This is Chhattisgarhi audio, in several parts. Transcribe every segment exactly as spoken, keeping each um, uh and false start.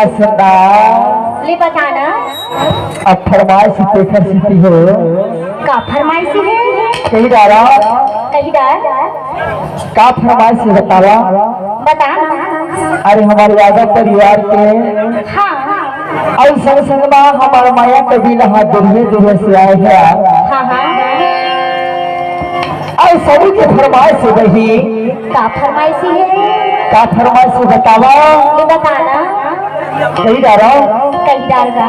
सुना। ले बता ना। अब फरमाइश तेखर सेती हो। का फरमाइश हे? कही डारा। कही डार। का फरमाइश हे बतावा? बता ना। अरे हमर यादव परिवार के हाँ। अउ संग संग मा हमर मया कबीला हा दूरिहे दूरिहे से आए हे। हाँ, हाँ। अउ सबके फरमाइश रही। का फरमाइश हे? का फरमाइश हे बतावा? ये बता ना। कही डारा। कही डार गा।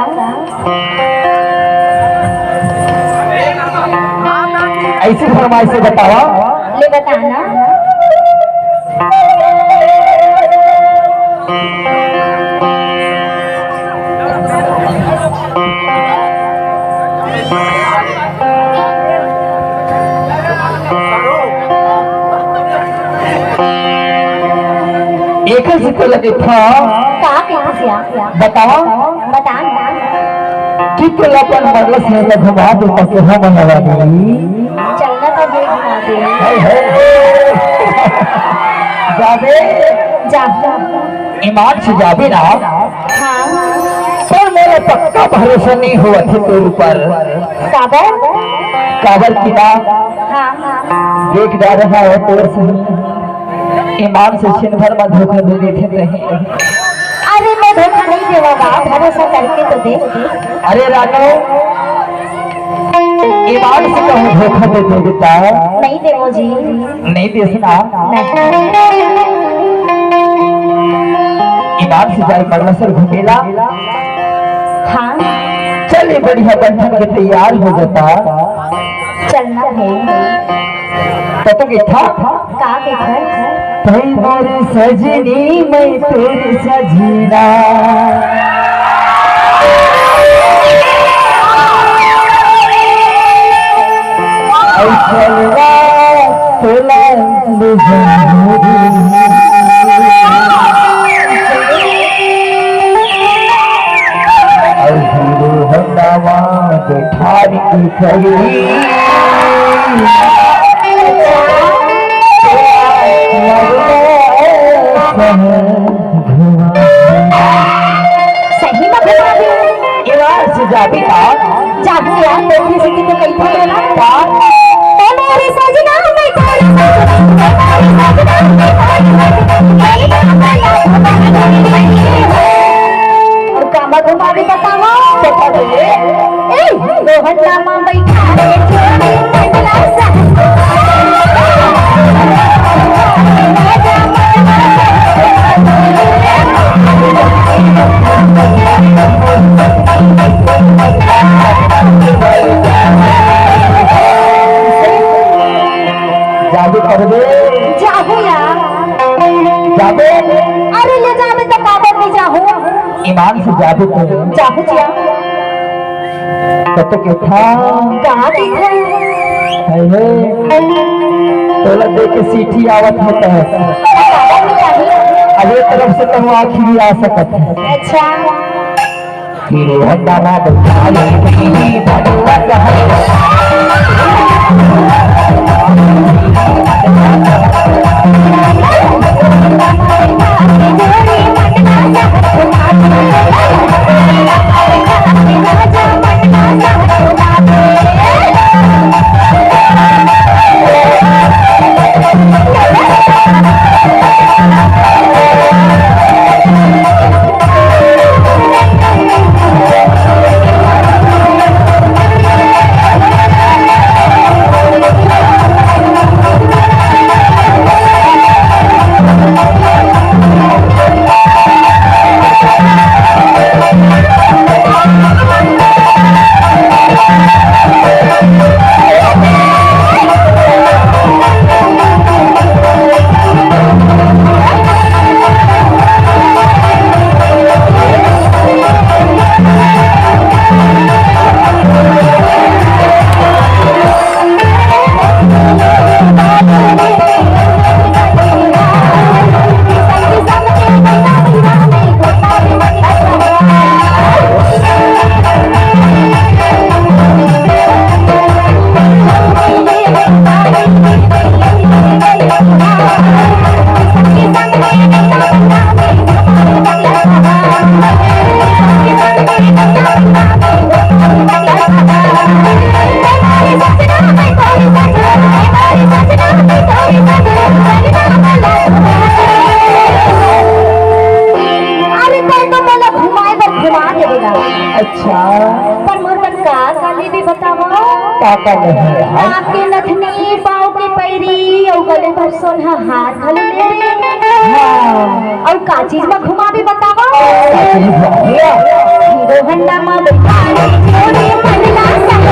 अइसे फरमाइश हे बतावा। ले बता ना। एकर से तो लगे था। का कहिथे सिया? बतावा। बता ना। कि तोला अपन मरला से घुमा दे तो केहा मनवा दे। चलना तो हे घुमा दे। हे, हे, हे। जाबे। जा। ईमान से जाबे ना। हाँ। पर मोला पक्का भरोसा नहीं होवत हे तोर ऊपर। काबर? काबर कि ना। हाँ। देख डारे हंव तोर से। ईमान से छिन भर मा धोखा दे देथे तहीं। अरे मैं धोखा नहीं देवंव बा, भरोसा करके तो देख। अरे रानो, ईमान से कहूँ धोखा दे दे बेटा। नहीं देवंव जी। नहीं देस ना। नहीं। ईमान से जाए मरला सर घूमेला। हाँ। चल ये बढ़िया बंधन के तैयार हो जाता। चलना हे। तो तो कहिथे। का कहिथे? तैं मोर सजनी, मैं तोर सजना। ऐ चलवा तोला ले जाऊं। अउ हीरो होंडा मा बैठार के चली। सही में घुमा दे। ईमान से जाबे का? जाबे यार, देखने से कितने कहीं थे ना। का? ओ मेरे सजना, मैं तेरे सजना, मैं तेरे सजना, मैं तेरे सजना। अउ कामा घुमाबे बतावा। बता दे। ए, रोहन नामा बैठा रे, छोरी, पगला सा। जाबे करबे? जाहूं यार। जाबे? अरे ले जाबे त काबर नहीं जाहूं? ईमान से जाबे तो। जाहूं जिया। त तो कहिथे। का कहिथे? अरे, तोला देख के सीटी आवत हे त। अरे तरफ से तो आखिरी आ सकत हे। अच्छा। हीरो होंडा मा बैठार के चली, बड़वा कहल। बतावा। का का लेहे हस? नाक के नथनी, पाँव के पैरी, अउ गले बर सोनहा हार घलो ले। हाँ। अउ का चीज म घुमाबे बतावा? का चीज म? हीरो होंडा म बिठाई, छोरी मन ला संग।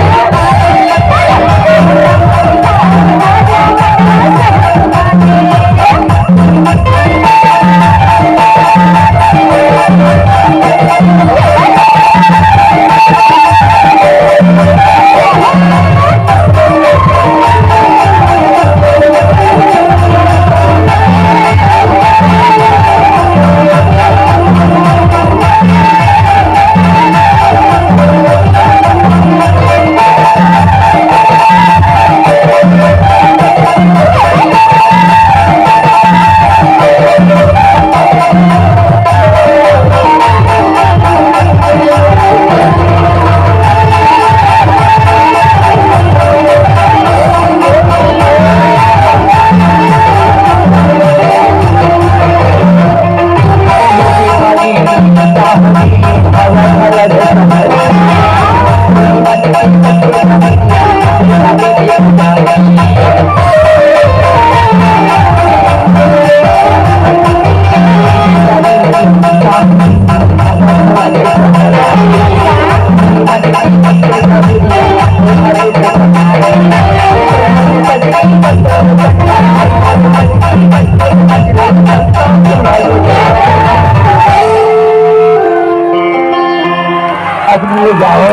अब ले जाओ।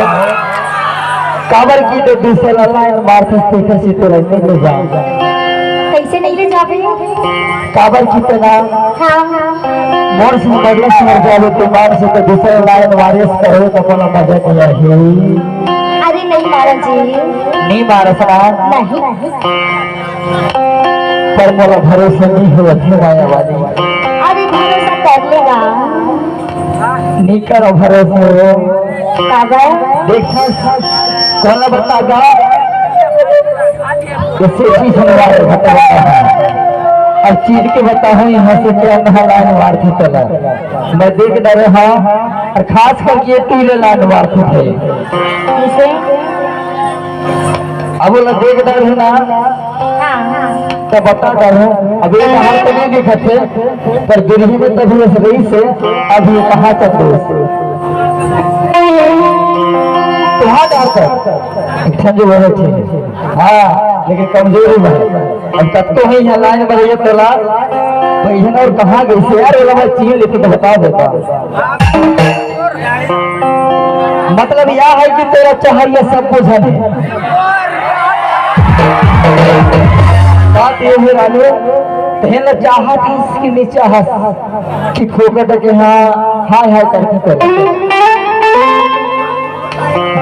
काबर कि तो दूसरा line मारथस, तेकर से तोला नइ ले जाओ। कइसे नइ ले जाबे? काबर कि तो ना हाँ, हाँ। मोर से बदला सुमर जाबे, तो मार से तो दूसरा line मारे से करो तो कोनो मजा नइ आही। अरे नहीं मारा जी। नइ मारस ना? नहीं। पर मोला भरोसा नइ होवत हे माया वाली। अरे भरोसा कर लेगा। नइ करो भरोसा हो। काबर? देखो, कोला बता गा। जैसे चीज हमारे बता है। अब चीर के बताहूँ यहाँ से क्या नहा line मारथस तोला। मैं देख डरे हाँ, अउ खास करके ये टूले line मारथस है। किसे? अब ओला देख डरे ना, हाँ, हाँ। त बता डरे, अब ये बाहर तो नइ दिखत हे, पर दिल्ली में तभी रहिस हे, अब ये कहाँ तक दोस्त। तुहार डर कर, एक ठन जो बोले थे, हाँ, लेकिन कमजोरी में। अब तक तो है यहाँ line में रहिए तोला, तो इहन अउ कहाँ गइस यार, ओला मैं चीज लेके तो बता देता। मतलब यह है कि तोला चाहिए सब कुछ है। बात ये है रानू, तैं ला चाहत हस कि नइ चाहस, कि फोकट के हाँ, हाय हाय करके करे।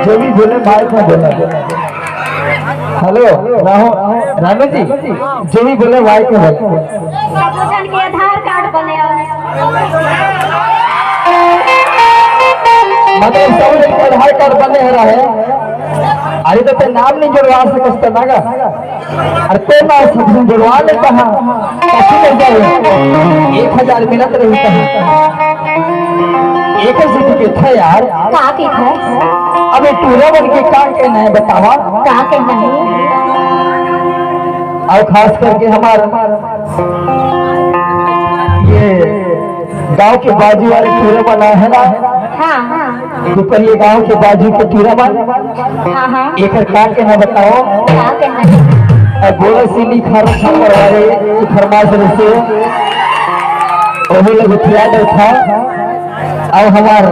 जो भी बोले, माइक में बोला। Hello, राहु-, रानू जी, जो भी बोले, माइक में बोला। सबो झन के आधार कार्ड बने हवे। मतलब, सब झन के आधार कार्ड बने हवे। अरे, तो तैं नाम नइ जुड़वा सकस त ना गा। अरे, तैं नाम सब झन जुड़वा ले कहाँ? कैसे कर जाए? एक हजार मिलत रही कहाँ? एक certificate है यार। का के है? अबे, टूरा मन के का कहना है, बतावा? का कहना है? अउ खास करके हमार ये गांव के बाजू वाले टूरा मन हे ना, हाँ, हाँ। तो पहले गांव के बाजू के टूरा मन, हाँ, हाँ। एकर का कहना बताओ? का कहना? अब गोरा सिली खारा छापर वाले की फरमाइश रहिसे, ओही लोग उठिया दे था। अब हमार